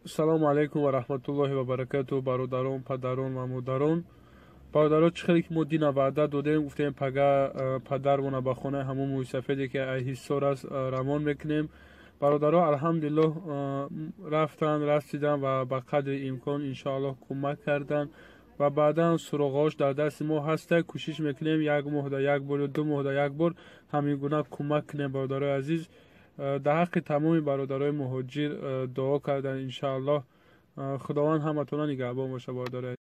Салому алайкум ва раҳматуллоҳи ва баракату, бародарон, падарон ва модарон. Бародарон, чӣ хеле ки мо дина ваъда додем, гуфтем пага падармона ба хонаи ҳамон мӯйсафеде ки ҳиссор аст равон мекунем. Бародаро, алҳамдулиллоҳ, рафтан, расидан ва ба қадри имкон иншоаллоҳ кӯмак кардан ва баъдан суроғаҳош дар дасти мо ҳаста. Кӯшиш мекунем як моҳда як бор ё ду моҳда як бор ҳамин гуна кӯмак кунем. Бародарои азиз, дар ҳаққи тамоми бародарои муҳоҷир дуо кардан иншоаллоҳ. Худованд ҳаматона нигаҳбон боша, бародарои.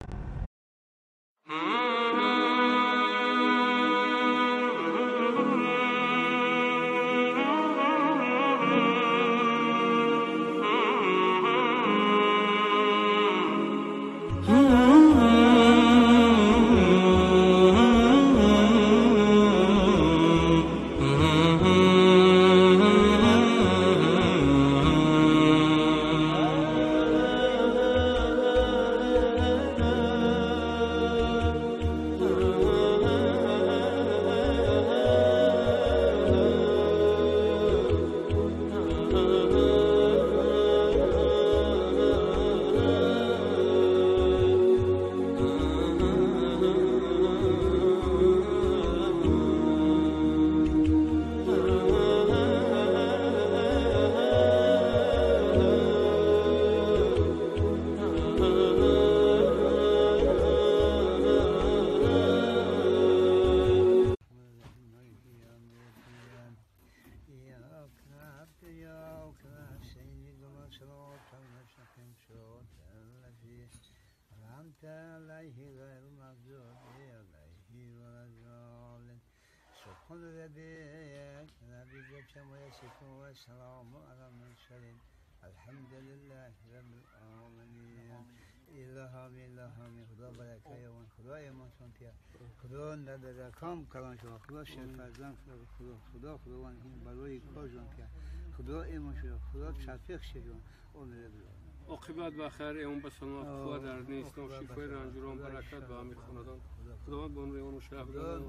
خدا ندرکام کلان شما، خدا شفرزان خدا، خدا خداوند این برای کار جان که خدا ایمان شما، خدا شفیق شما. عاقبت بخیر، ایمان به سلامت، قوت در دین اسلام، شفای رنجوران، برکت به همه خاندان. خداوند به اون ایمان و شرف داد.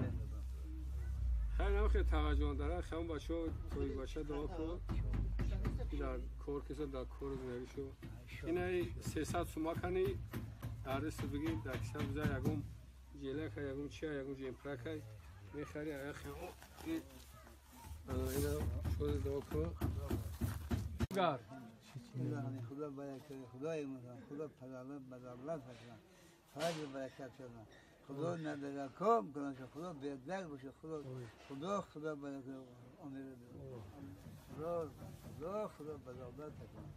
خیر نمیخواد توجه داره، خیلی بچه‌ها توی بچه دعا کن. در کار کسا در کار زندگی شو. اینا 300 سوماکنی در دست بگیر، در کیسه بذار یکم جلک یکم چی یکم جمپرک میخری اخ این اینا شو دعا کن. گار خدا برکت، خدای من، خدا پدرم بدولت بکنه، فضل برکت کنه، خدا نداره کام کنه، خدا بیادر باشه، خدا خدا خدا برکت امیر خدا خدا خدا بدولت بکنه.